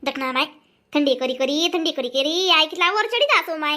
दखना माय, थंडी करी करी, थंडी करी करी आई कितला वर चढी जासो माय.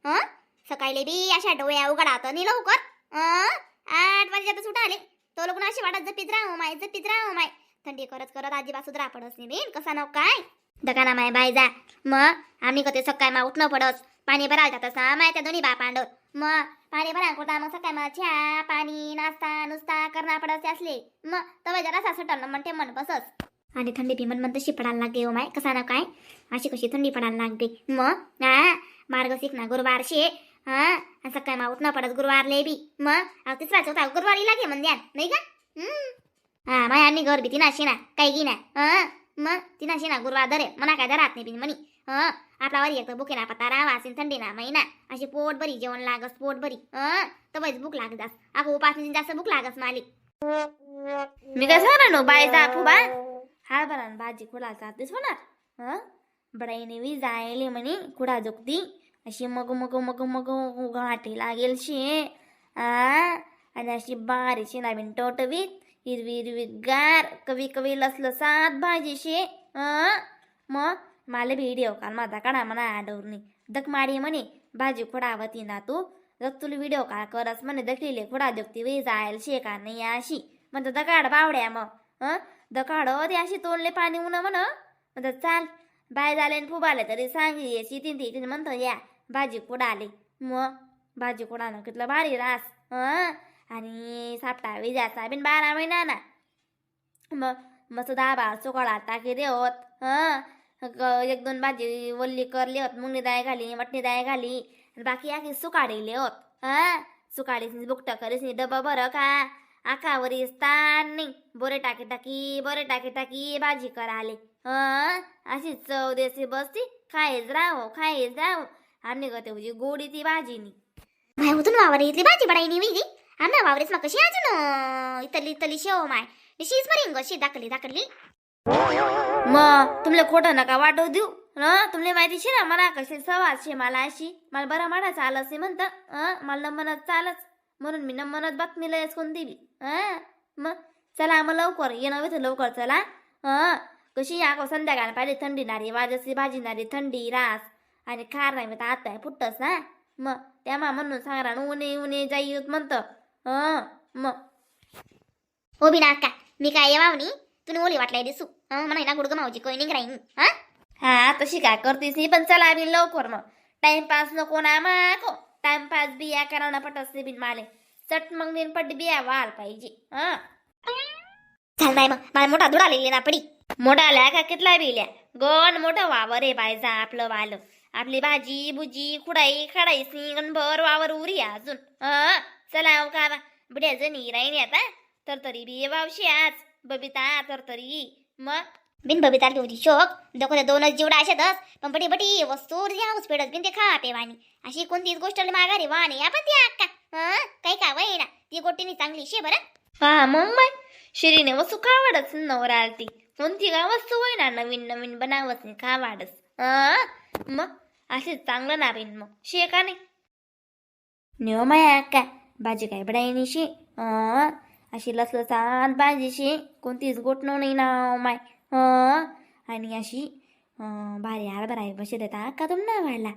हं, सकाळी बी अशा डोळ्या उघडात नाही लवकर. हं, 8 वाजेच्या सुटा आले तो लोक अशी वाटत जपीत राहू माय, जपीत राहू माय. थंडी करत करत आजीबा सुधरा पडस नाही बिन कसा न काय. दकाना माय बाय जा, मग आम्ही कते सकाळी मा उठणं पडस, पाणी भरायला जातस ना माय त्या दोन्ही बा पांडव. मग पाणी भरा कुठं, मग सकाळी मा चहा पाणी नाश्ता नुसता करणा पडस असले. मग तवा जरा सटल म्हणते मन बसस. आणि थंडी बी मन मन तशी पडायला लागते हो माय, कसा ना काय अशी कशी थंडी पडायला लागते. मग हा मार्गशीख ना गुरुवार शे. हा, आणि सकाळी मा उठणं पडत गुरुवारले बी. मग अहो, तिसरा चौथा गुरुवारी लागे म्हणद्यान नाही का? हम्म. हा माय, आणि घर बी तिना ना काही गी ना. हा, मग तिना ना गुरुवार धरे मना काय धरात नाही बिन म्हणी. हं, आपला वरी एक बुके ना पत्ता राहा असेल. थंडी ना महिना अशी पोट भरी जेवण लागस, पोट भरी. हं, तवच भूक लागदास अगो, उपास जास्त भूक लागस माली. मी काय सांगणार नो बायचा फुबा हरभरा भाजी खुडा जातेस होणार. हं, बडाईने बी जायले म्हणे खुडा जोगती अशी मग मग मग मग घाटी लागेल शे. आ आणि अशी बारीशी नवीन टोटवीत हिरवी हिरवी गार कवी कवी लसलसात भाजी शे. हं, मग मला व्हिडिओ काल माझा काढा म्हणा आडवरनी दक मारी म्हणे भाजी खुडावती ना तू, जग तुला व्हिडिओ कॉल करस म्हणे, दखिले खुडा जोगती वे जायल शे का नाही अशी म्हणतो. दकाड बावड्या मग. हं, दकाड ते अशी तोंडले पाणी उन म्हण. म्हणतात चाल बाय झाले आणि फुबाले तरी सांगी अशी तीन तीन म्हणतो या भाजी कुडाले. मग भाजी कुडानं कितलं भारी रास. हं, आणि सापटा विजाचा बिन 12 महिना ना. मग मस्त 10-12 चोकाळा टाकी दे होत. हं, एक दोन भाजी वल्ली करली होत, मुंगणी दाय घाली, मटणी दाय घाली आणि बाकी आखी सुकाडीले होत. हं, सुकाडीस बुकट करीस डबा बरं का आखावरी ताण नाही, बोरे टाकी टाकी बोरे टाकी टाकी भाजी कराले. हं, अशी चव देसी बसती, खायच राहो खायच राहो. आम्ही गते तुझी गोडी ती भाजीनी. माय उतून वावर इथली भाजी बडाई नाही वेगळी. आमना वावरेस मग कशी अजून इतली इतली शेव माय शीज मरिंग अशी दाखली दाखली. मग तुमले खोटं नका वाटू देऊ न, तुमले माहिती शे ना मला कशी सवाल शे मला अशी मला बरं माडा चालस नाही म्हणतं. हं, मला नमनच चालच म्हणून मी नमनच बातमीला येस कोणती बी. हं, मग चला मग लवकर येणं होतं, लवकर चला. हं, कशी या संध्याकाळ पाहिजे थंडी नारी वाजसी भाजी नारी थंडी रास आणि खार नाही तर आता फुटस ना. मग त्यामा म्हणून सांगरा उने उने जाई म्हणतं. हं, मग हो बी नाका, मी काय येवावनी तुम्ही ओली वाटलाय दिसू. हं, म्हणा ना गुडग मावजी कोई निघ राहीन. हा. हा, तशी काय करतीस नाही पण चला बी लवकर, मग टाइमपास नको ना माको. टाइमपास बिया करा ना पटस बिन माले चट मग बिन पट बिया वाल पाहिजे. हा. चाल बाय, मग मला मोठा धुडा लिहिली ना पडी. मोठा आल्या का कितला बिल्या गण मोठं वावर आहे बायजा आपलं वाल, आपली भाजी भुजी खुडाई खाडाई गणभर वावर उरी आहे अजून. हा, चला हो का बुड्या जणी राहीन आता तर तरी बी वावशी आज बबिता तर तरी मग. बिन बबिता होती शोक देखो त्या दोनच जीवडा अशातच पण बटी बटी वस्तू हाऊस पेडत बिन ते खा पेवानी अशी कोणतीच गोष्ट माघारी वाणी आपण ती अक्का. हं, काही का वय ना ती गोटीनी चांगली शे बरं. हा मग माय शिरीने वस्तू खावाडच नवरा आलती कोणती का वस्तू होय ना नवीन नवीन बनावस नाही खावाडच. हा मग असे चांगलं ना बिन मग शे का नाही नेव माया का भाजी काय बडाई शे. हं, अशी लसलसात भाजी शे, कोणतीच गोटणं नाही ना माय. हं, आणि अशी भारी हरभरा बसे देता का तुम ना व्हायला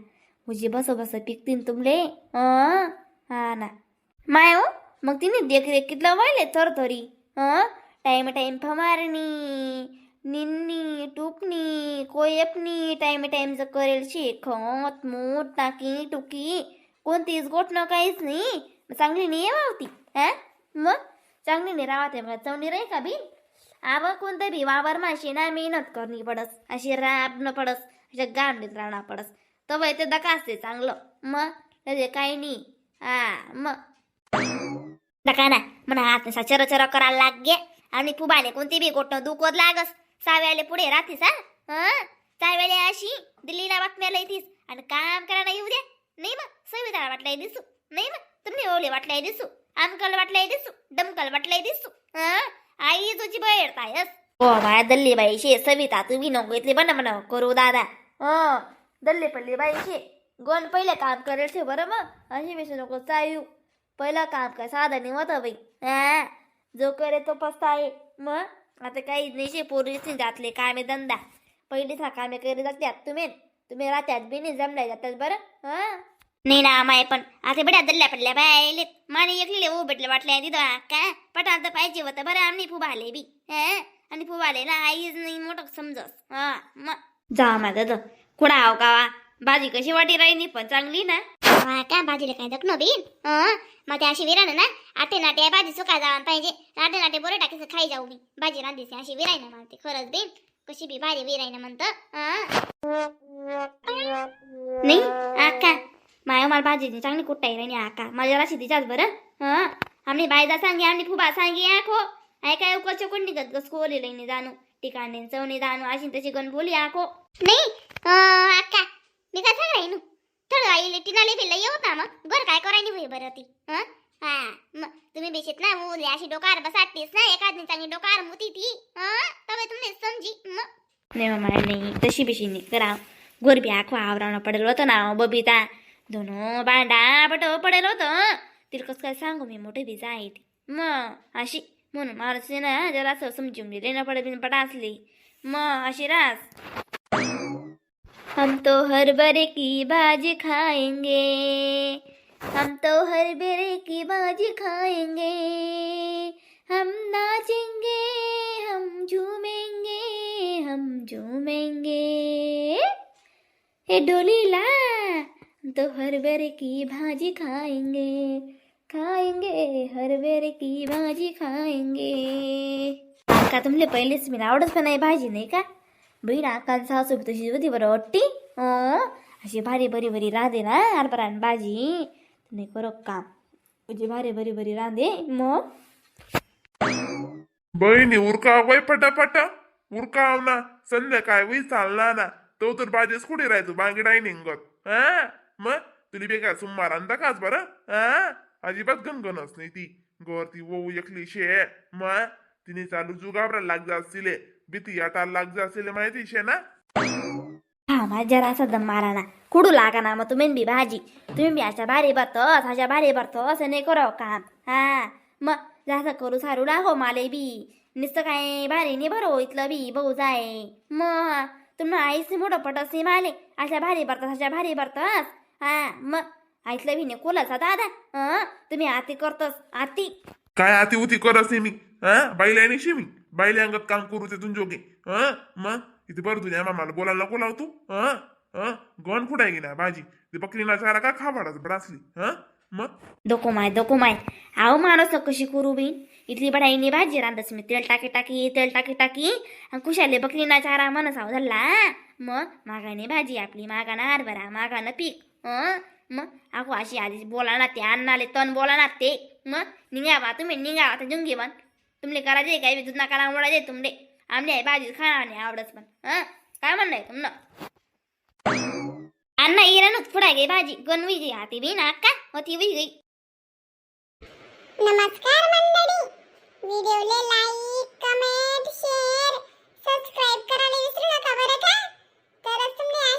उजी बसो बस पिकतीन तुमले. हं, हा ना माय हो, मग तिने देखरेख कितलं व्हायले थर थरी. हं, टाइम टाइम फवारणी निन्नी टुपणी कोयपणी टाइम टाइमचं करेल शे, खत मूत टाकी टुकी कोणतीच गोठणं काहीच नाही. मग चांगली नाही वावती. हा मग चांगली नाही राहते मग चवणी रे का बी आव कोणतं बी वावर माशी ना मेहनत करणी पडस, अशी राब न पडस, अशा गांडीत राहणार पडस तव ते दका असते चांगलं. मग त्याचे काही नाही. हा मग नका ना म्हणा हात असा चर चर करायला लाग गे आणि फुबाले कोणती बी गोट दुखवत लागस साव्याले पुढे राहतीस. हा हं, चाव्याले अशी दिल्लीला बातम्याला येतीस आणि काम करायला येऊ द्या नाही. मग सविताला वाटलाय दिसू नाही, मग तुम्ही ओले वाटलाय दिसू, आमकल वाटलाय दिसू, डमकल वाटलाय दिसू. हं, आई तुझी बळतायस. हो बाय दल्ली बाई शे सविता तुम्ही नको इथली बना म्हणा करू दादा. हं, दल्ली पडली बाई शे गण पहिलं काम करेल शे बरं, मग अशी मिशी नको चायू. पहिलं काम काय साधं नाही होतं बाई. हा जो करे तो पस्ताय. मग आता काही नाही शे पोरीच नाही जातले कामे धंदा. पहिलेच हा कामे करी जात्यात तुम्ही. तुम्ही राहत्यात बी नाही, जमल्या जातात बरं. हा. नाही ना माय, पण आता बड्या दल्ल्या पडल्या बायले. माने एकलीले ओ भेटले वाटले तिथं का पटाल तर पाहिजे होतं बरं. आम्ही फुबाले बी हं? आणि फुबाले ना आईच नाही मोठं समजस. हा मग. जा माझं तर कुडा आव कावा, भाजी कशी वाटी राहिली पण चांगली ना? वा का, भाजीला काय दखनो बीन. हं, मग ते अशी विरान ना आठे नाटे भाजी सुका जावा पाहिजे. नाटे नाटे बोरे टाकीचं खाई जाऊ मी भाजी रांधीस. अशी विराय ना मला ते खरंच बीन कशी बी भारी विराय ना म्हणतं. हं. नाही आका, माय मला भाजी चांगली कुट्टाई राहिली आका. माझ्या राशी तिच्याच बरं. हं, आम्ही बायदा सांगे, आम्ही फुबा सांगे आखो. I काय उकळचे कोण निघत गस कोली लईने जाणू ठिकाणी चवणी जाणू अशी तशी गण बोली आखो. नाही अक्का, मी काय सांग राहीन थोडं आईले टिनाले बिल्ला येऊ ना मग घर काय करायनी होई बरं ती. हं हा, मग तुम्ही बेशीत ना मुले अशी डोकार बसाटीस ना एखादी चांगली डोकार मुती ती. हं, तवे तुमने समजी मग. नाही मामा, नाही तशी बिशी नाही करा. गोरबी आखो आवरावणं पडेल होतं ना. बबिता दोनो भांडा पटव पडेल होतं. तिला कसं काय सांगू मी मोठे बी आहे ती. मग अशी म्हणून माणूस ना जरा समजून दिले ना पडे पटा असली मग अशी रास. हम तो हरभरे की भाजी खाएंगे, हम तो हरभरे की भाजी खाएंगे, हम नाचेंगे, हम झूमेंगे, हम झूमेंगे हे डोलीला. हम तो हरभरे की भाजी खाएंगे, खाएंगे हरभरे की भाजी खाएंगे. का तुमले पहिलेच मी आवडत पण नाही भाजी नाही का बहीण? आकान सासू बी तशीच होती बरं अट्टी. हं, अशी भारी बरी बरी रांधे ना हरभरा भाजी. तुम्ही करो काम तुझी भारी बरी बरी रांधे मग. बहिणी, उरकाव वय पटापटा उरकाव ना. संध्याकाळ वय चालणार ना. तो तर भाजीच कुठे राहायचो बांगडाई निघत. हा मग तुला बेकार सुमार आणता काच बरं. हा, अजिबात गणगणच नाही ती गोर ती वऊ एकली शे. मग तिने चालू जुगाबरा लाग जा असतील, भीती याटा लाग जा असेल, माहिती शे ना? हा, माझ्या जरासा दम मारा ना. कुडू लागा ना मग तुम्ही बी भाजी. तुम्ही बी अशा भारी भरतोस, अशा भारी भरतो असं नाही करावं काम. हा मग जास्त करू सारू लागो माले बी. नुसतं काय भारी नाही भरो इथलं बी भाऊ जाय. मग तुम्हाला आईस मोठं पटस नाही माले. अशा भारी भरतस, अशा भारी भरतस. हा मग आईतलं बी नाही कोलाचा दादा. हं, तुम्ही आती करतोस आती. काय आती उती करत नाही मी. हा, बाईला नाही मी बाईले अंगात काम करू ते तुमजोगे. हा मग इथे बरं तुझ्या मामाला बोलायला नको लाव तू. हा हा, गण कुठे आहे की ना भाजी ती बकरी ना चारा का खावाडाच बडासली. हा मग. दको माय, दको माय. आहो माणूस कशी करू बी? इथली बडाईनी भाजी रांधस मी तेल टाकी टाकी, तेल टाकी टाकी आणि कुशाले बकरी ना चारा मनस आव धरला. मग मागाने भाजी आपली, मागाना हरभरा, मागानं पीक. हं मग अगो अशी आधी बोला ना ते अन्नाले तण बोला ना ते. मग निघावा तुम्ही, निघावा आता जुंगी पण तुमले करायचे काय दूध नका मोडायचे तुमले. आमने आई भाजी खाणार नाही आवडत पण. हं, काय म्हणणं आहे तुमनं? अण्णा इरानच पुढे गई भाजी गणवी गई हाती बी ना का होती बी गई. नमस्कार मंडळी, व्हिडिओला like, comment, share, subscribe करायला विसरू नका बरं का. तरच तुमने.